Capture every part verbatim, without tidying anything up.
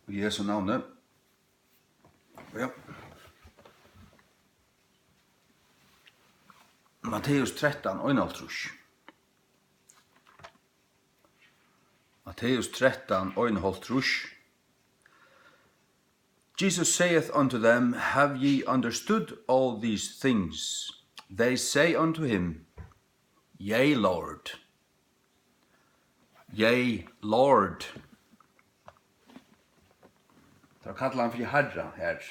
Í Jesu navni. Ja. Matteus trettan, einoghálvtrýss. Matteus trettan, einoghálvtrýss. Jesus saith unto them, Have ye understood all these things? They say unto him, Yea, Lord. Yea, Lord. Teir kalla hann fyri Harra her.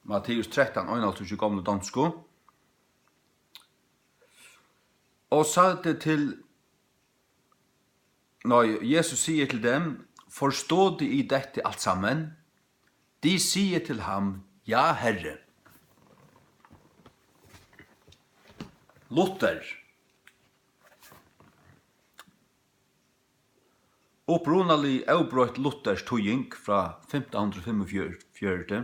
Matteus trettan, einoghálvtrýss í gomlu donsku. Og sagde til, nei, Jesus sigur til dem, Forstod I dette alt sammen? De siger til ham, Ja, Herre. Luther. Upprunalig óbroytt luthersk týðing frá fimtan hundrað og fimmogfjøruti.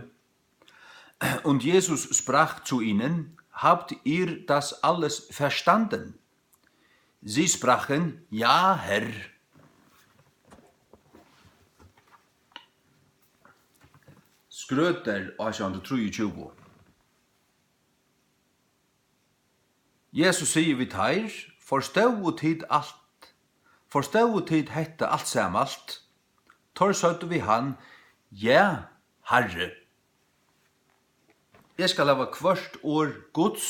Und Jesus sprach zu ihnen, Habt ihr das alles verstanden? Sie sprachen, Ja, Herr. Schröter, átjan hundrað og trýogtjúgu. Jesus sigur við teir, Forstóðu tit alt? Forstóðu tit hetta alt samalt? Teir søgdu við hann, Ja, Harri. Eg skal hava hvørt orð Guds.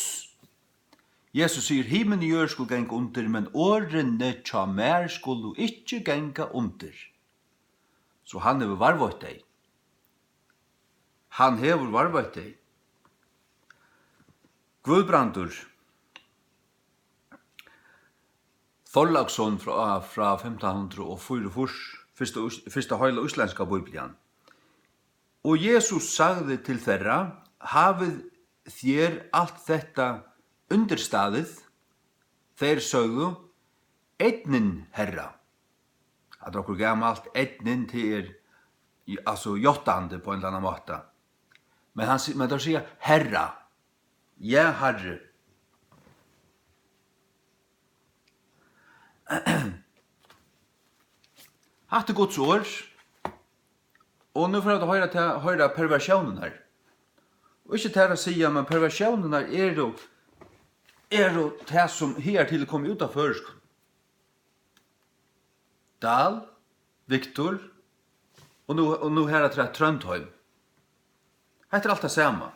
Jesus sigur, Himin og jørð skulu ganga undir, men orðini hjá mær skulu ikki ganga undir. So hann hevur varðveitt tey. Hann hevur varðveitt tey. Guðbrandur Þorláksson frá, frá fimtan hundrað og fýraogfýrs, fyrsta, fyrsta heila íslendska bíblian. Og Jesus sagði til teirra, Hafið þér alt detta undirstaðið? Teir søgðu, Eydnin, Herra. Hatta er okkurt gamalt, eydnin, tað er, altso, játtandi á ein ella annan máta. Men hann si-, men teir siga, Herra, ja, Harri. Hatta er Guds orð. Og nú fara vit at hoyra ta-, hoyra perversiónirnar. Og ikki tær at siga, men perversiónirnar eru, eru tað, sum higartil er komið út á føroyskum. Dahl, Victor, og nú, og nú harafturat Trondheim. Hetta er alt tað sama.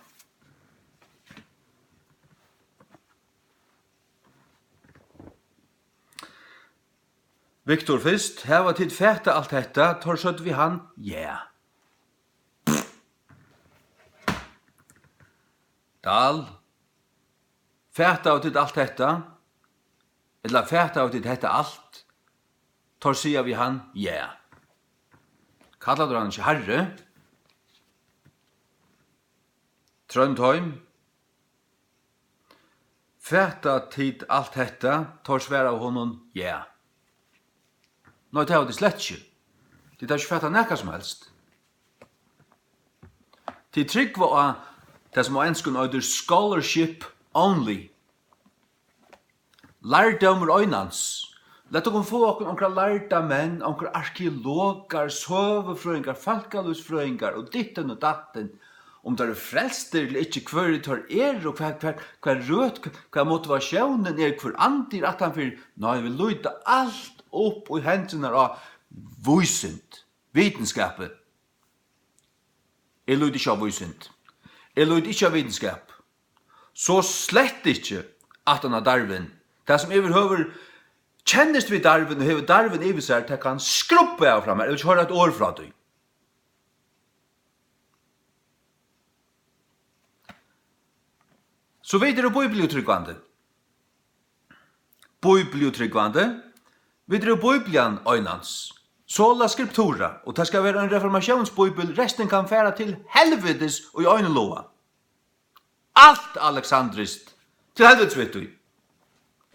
Victor fyrst, Hava tit fatað alt hetta? Teir søgdu við hann, Ja. Dahl, Fatað tit alt hetta? Ella fatað tit hetta alt? Teir siga við hann, Ja. Kallar tú hann ikki Harri? Trondheim, Fatað tit alt hetta? Teir svaraðu honum, Ja. Nei, tað hava tit slett ikki. Tit hava ikki fatað nakað sum helst. Tit trúgva á tað, sum á enskum eitur scholarship only. Lærdómur einans. Lat okkum fáa okkum onkrar lærdar menn, onkrar arkeologar, søgufrøðingar, fólkalívsfrøðingar og dittin og dattin. Um teir eru frelstir ella ikki, hvørji teir eru, hvat, hvat, hvat røt, hvat motivatiónin er, hvør andi er aftanfyri. Nei, vit líta alt upp í hendurnar á vísind, vitinskapi. Eg líti ikki á vísind. Eg líti ikki á vitinskap. So slett ikki aftan á Darwin. Tað, sum yvirhøvur kennist við Darwin og hevur Darwin yvir sær, tað kann skrubba av frá mær. Eg vil ikki hoyra eitt orð frá tí. So vit eru bíbliutrúgvandi. Bíbliutrúgvandi. Vit eru Bíblian einans. Sola scriptura, og tað skal vera ein reformatiónsbíbel, restin kann fara til helvitis í einum loga. Alt alexandriskt, til helvitis við tí.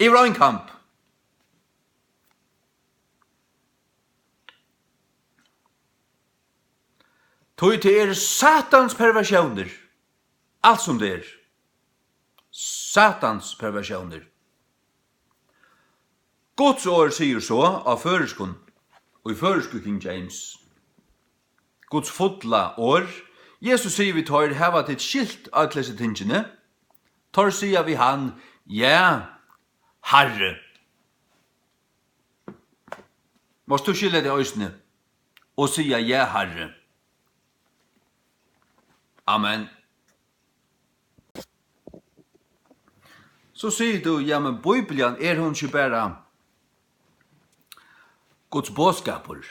Yvir ein kamb. Tí tað eru Satans perversiónir, alt sum tað er. Satans perversiónir. Guds orð sigur so á føroyskum, í føroysku King James, Guds fulla orð. Jesus sigur við teir: Hava tit skilt øll hesi tingini? Teir siga við hann: Ja, Harri. Mást tú skilja tey eisini og siga: Ja, Harri. Amen. So sigur tú: Ja, men Bíblian, er hon ikki bara Guds boðskapur?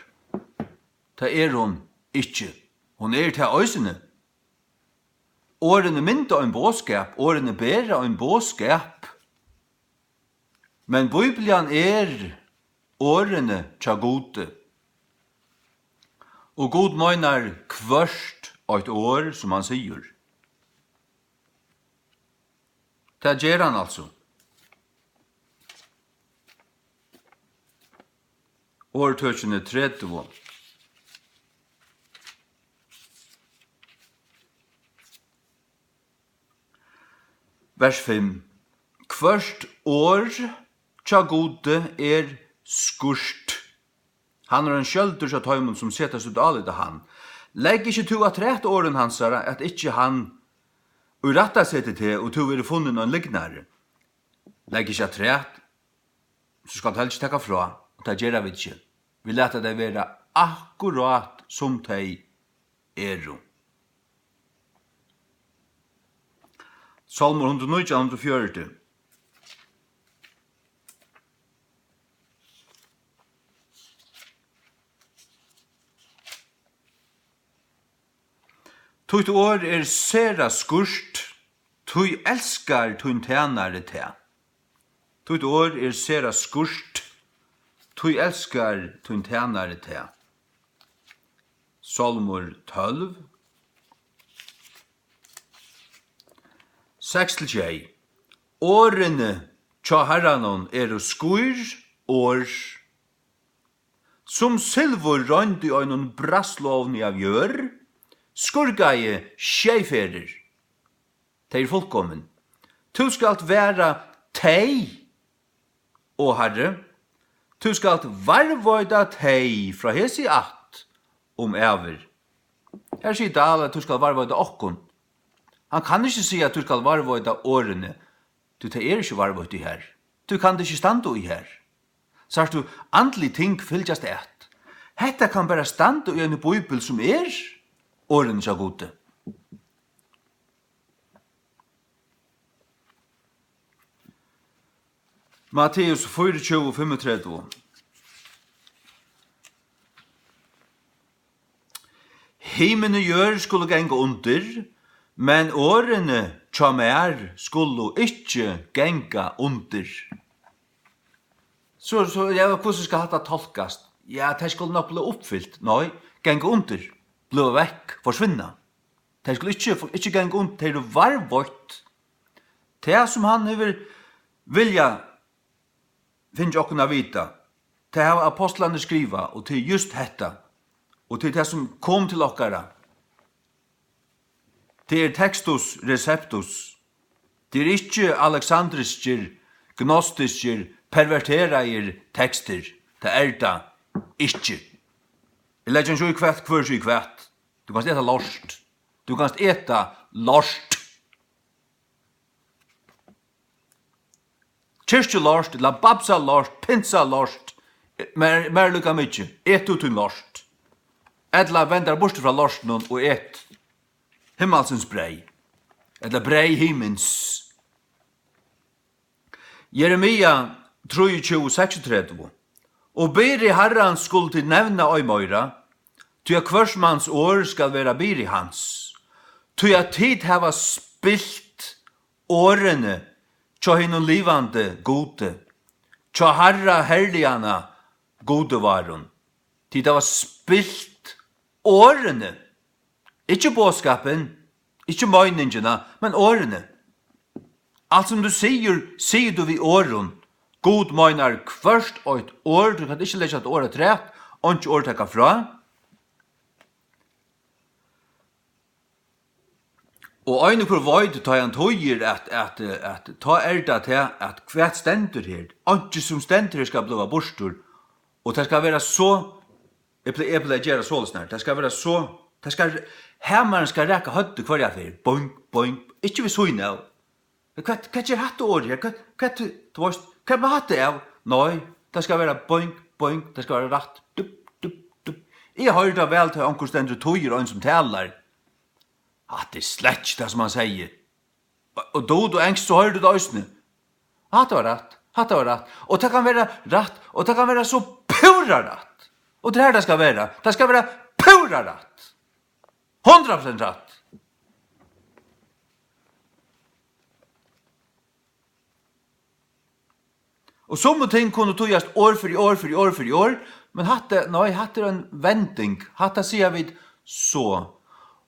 Tað er hon ikki. Hon er tað eisini. Orðini mynda ein boðskap, orðini bera ein boðskap. Men Bíblian er orðini hjá Gudi. Og Gud meinar hvørt eitt orð, sum hann sigur. Tað ger hann altso. Orðtøkini tretivu. Vers fimm. Hvørt orð hjá Gudi er skýrt. Hann er ein skjøldur hjá teimum, sum setast út álit á hann. Legg ikki tú afturat orðum hansara, at ikki hann írættaseti teg, og tú verður funnin ein lygnari. Legg ikki afturat, so skalt tú heldur ikki taka frá, og tað gera vit ikki. Vit lata tey vera akkurát, sum tey eru. Sálmur hundrað og nítjan, hundrað og fjøruti. Títt orð er sera skýrt, tí elskar tín tænari tað. Títt orð er sera skýrt, tí elskar tín tænari tað. Sálmur tólv, seks til sjey. Orðini hjá Harranum eru skýr orð, sum silvur roynd í einum braslovni av jørð, skurgaði sjey ferðir. Tey eru fullkomin. Tú skalt vara tey, o Harri, tú skalt varðveita tey frá hesi ætt um ævir. Her sigur Dahl, at tú skalt varðveita okkum. Hann kann ikki siga, at tú skalt varðveita orðini, tí tey eru ikki varðveitt í Harra. Tú kanst ikki standa í Harra. Sært tú, andlig ting fylgjast at. Hetta kann bara standa í eini bíbel, sum er orðini hjá Gudi. Matteus fýraogtjúgu, fimmogtretivu. Himin og jørð skulu ganga undir, men orðini hjá mær skulu ikki ganga undir. So, so, ja, hvussu skal hatta tolkast? Ja, tey skulu nokk bliva uppfylt. Nei, ganga undir, bliva vekk, forsvinna. Tey skulu ikki, ikki ganga undir, tey eru varðveitt. Tað, sum hann hevur viljað fingið okkum at vita, tað hava apostlarnir skrivað, og tað er júst hetta, og tað er tað, sum kom til okkara. Tað er Textus Receptus. Tað er ikki aleksandriskir, gnostiskir, perverteraðir tekstir. Tað er tað ikki. Eg leggi ikki í hvat, hvør sigur hvat. Tú kanst eta lort. Tú kanst eta lort. Kirkjulort, ella babsalort, pinsalort, mær, mær líka mikið, et tú tín lort. Ella vend tær burtur frá lortinum og et himmalsins breyð, ella breyð himins. Jeremia trýogtjúgu, seksogtretivu. Og byrði Harrans skulu tit nevna ei meira, tí at hvørs mans orð skal vera byrði hans, tí at tit hava spilt orðini hjá hinum livandi Gudi, hjá Harra herliganna Gudi várum. Tit hava spilt orðini, ikki boðskapin, ikki meiningina, men orðini. Alt sum tú sigur, sigur tú við orðum. Gud meinar hvørt eitt orð, tú kanst ikki leggja eitt orð afturat, einki orð taka frá. Og ein og hvør veit, tá hann týðir, at, at, at tá er tað tað, at hvat stendur her? Einki sum stendur her skal blíva burtur, og tað skal vera so, eg ple-, eg plagi at gera soleiðis nær, tað skal vera so Tað skal, hamarin skal raka høvdið hvørja ferð. Boing, boing. Ikki við síðuna av. Hvat, hvat ger hatta orðið her? Hvat, hvat, tú veist, hvat má hatta av? Nei, tað skal vera boing, boing, tað skal vera rætt. Dup, dup, dup. Eg hoyri tað væl, tá onkur stendur og týðir ein sum talar. Hatta er slett ikki tað, sum hann segði. Og, og dugir tú enskt, so hoyrir tú tað eisini. Hatta var rætt, hatta var rætt. Og tað kann vera rætt, og tað kann vera so púra rætt. Og tað er her, tað skal vera. Tað skal vera púra rætt. Hundrað prosent rætt. Og summi ting kunnu týðast orð fyri orð fyri orð fyri orð, men hatta, nei, hatta er ein vending. Hatta siga vit so.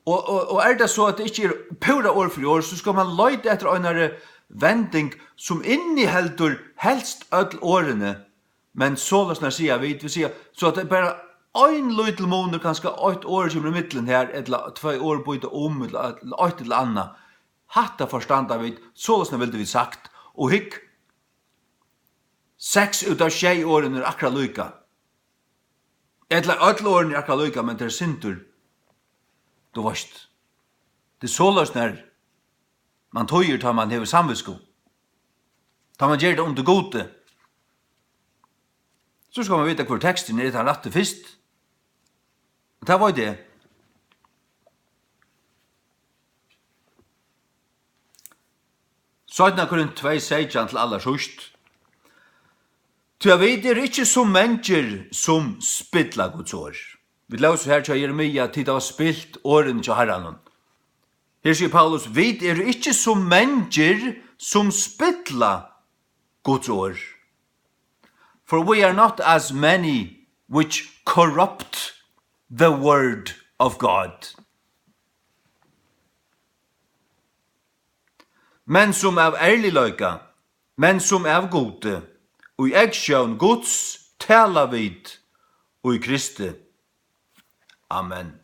Og, og, og er tað so, at tað ikki er púra orð fyri orð, so skal mann leita eftir einari vending, sum inniheldur helst øll orðini, men soleiðis nær siga vit, vit siga, so at tað er bara ein lítil munur, kanska eitt orð kemur ímillum her, ella tvey orð býta um, ella, ella eitt ella annað. Hatta forstanda vit, soleiðis vildu vit sagt. Og hygg, seks út av sjey orðini eru akkurát líka. Ella øll orðini eru akkurát líka, men tað er sindur, tú veist. Tað er soleiðis, nær mann týðir, tá mann hevur samvitsku. Tá mann ger tað undir Gudi. So skal mann vita, hvør teksturin er, er tann rætti fyrst. Og tað veit eg. Seinna Korint tvey seytjan til allarsíðst. Tí at vit eru ikki so mangir, sum spilla Guds orð. Vit lósu her hjá Jeremia, tit hava spilt orðini hjá Harranum. Her sigur Paulus, vit eru ikki so mangir, sum spilla Guds orð. For we are not as many which corrupt the word of God. Men sum av ærligleika, men sum av Gudi, í eygsjón Guds tala vit í Kristi. Amen.